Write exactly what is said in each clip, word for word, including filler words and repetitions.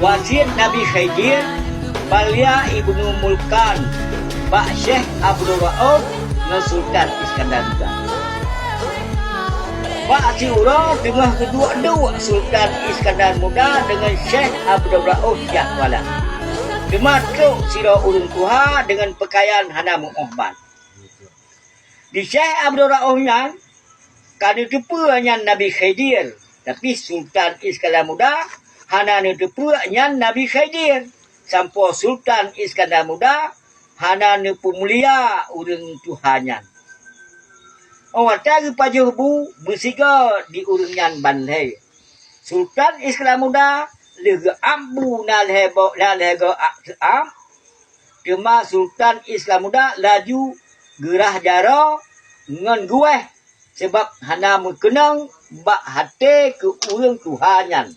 Wasiet Nabi Khidir, Balya Ibnu Mulkan, bak Syekh Abdul Rauf ngon Sultan Iskandar Muda. Bak siuroe teungoh geuduek-duek Sultan Iskandar Muda deungon Syekh Abdul Rauf jak Kuala. Teuma trok sidroe ureuëng tuha deungon peukayan hana meuóh ban. Di Syekh Abdul Rauf nyan ka neuteupeue nyan Nabi Khidir, tapi Sultan Iskandar Muda hana neuteupeue nyan Nabi Khidir, sampoe Sultan Iskandar Muda hana neupeumulia ureuëng tuha nyan. Óh watée geupajoh bu, meusigoe di ureuëng nyan ban lhée. Sultan Iskandar Muda lheueh geuab bu na lhée boh, na lhée goe ab seuab, teuma Sultan Iskandar Muda laju geurhah jaroe ngon geuwéh, sabab hana meukeunong bak até keu ureuëng tuha nyan.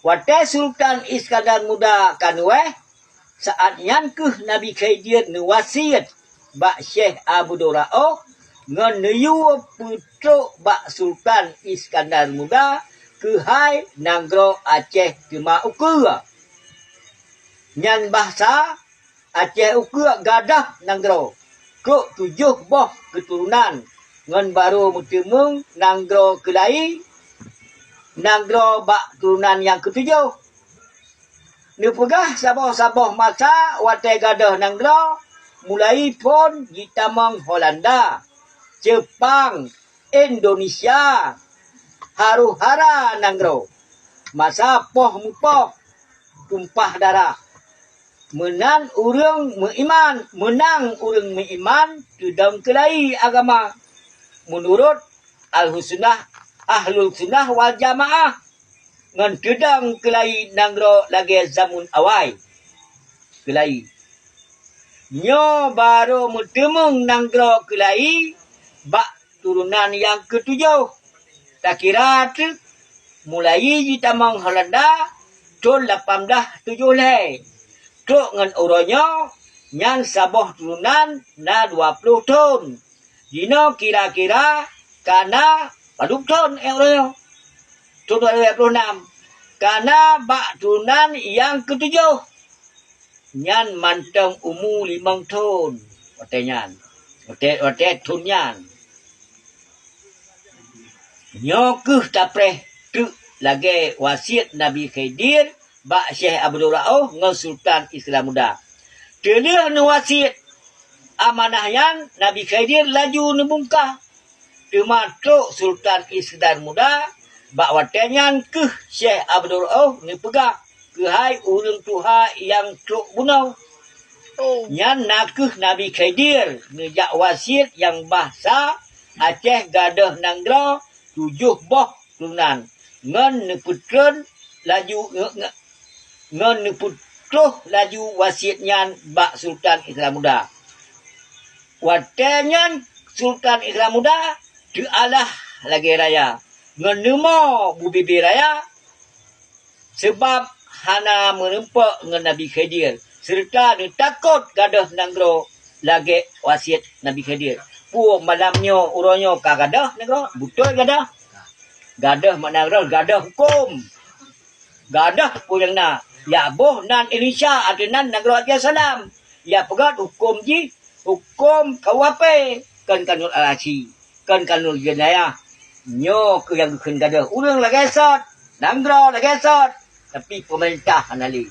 Watée Sultan Iskandar Muda ka neuwéh, saát nyan kheueh Nabi Khidir neuwasiet bak Syekh Abdul Rauf ngon neuyue peutrok bak Sultan Iskandar Muda keuhai nanggroe Aceh teuma ukeue. Nyan bahsa Aceh ukeue gadôh nanggroe, trok tujoh boh keuturonan ngon barô meuteumeung nanggroe keulayi, nanggroe bak turonan nyang keutujoh. Neupeugah saboh-saboh masa watée gadôh nanggroe, mulai phon jitamong Holanda, Jepang, Indonesia, haru-hara nanggroe. Masa poh meupoh, tumpah darah. Meunan ureuëng meuiman, meunang ureuëng meuiman teudong keulayi agama. Meunurot Ahlussunnah, Ahlussunnah wal Jamaah, ngon teudong keulayi nanggroe lagée zameun awai. Keulayi. Nyoe barô meuteumeung nanggroe keulayi bak turonan nyang keutujoh. Takira teuk, mulai jitamong Holanda thon lapan blaih tujoh lhée. Trok ngon uroe nyoe, nyan saboh turonan na dua ploh thon. Jinoe kira-kira ka na padub thon, eh, uroe nyoe? Thon dua ribée dua ploh nam. Ka na bak turonan nyang keutujoh. Nyan mantong umu limong thon watée nyan. Watée, watée thon nyan. Nyoe kheueh tapreh teuk lagée wasiet Nabi Khidir bak Syekh Abdul Rauf ngon Sultan Iskandar Muda. Teulheueh neuwasiet amanah nyan, Nabi Khidir laju neubungka. Teuma trok Sultan Iskandar Muda, bak watée nyan kheueh Syekh Abdul Rauf neupeugah keuhai ureuëng tuha nyang trok bunoe. Oh. Nyan na kheueh Nabi Khidir neujak wasiet nyang bahsa Aceh gadôh nanggroe tujoh boh turonan ngon neupeutreun laju nge-, nge-, ngon neupeutroh laju wasiet nyan bak Sultan Iskandar Muda. Watée nyan Sultan Iskandar Muda teualah lagée raya ngon neumo bubé-bé raya, sabab hana meurumpok ngon Nabi Khidir, seureuta neutakot gadôh nanggroe lagée wasiet Nabi Khidir. Peue malam nyoe uroe nyoe ka gadôh nanggroe? Beutôi gadôh. Gadôh makna gadôh, gadôh huköm. Gadôh peue nyang na. Ya boh nan Indonesia, ateueh nan nanggroe Aceh Salam. Ya peugét huköm jih, huköm K U H P, kon kanun al-asi, kon kanun jenayah. Nyoe kheueh nyang geukheun gadôh. Ureuëng lagée sot, nanggroe lagée sot, tapi peumeurintah hana lé.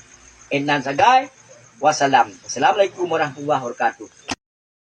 Inan sagai, wassalam. Assalamualaikum warahmatullahi wabarakatuh.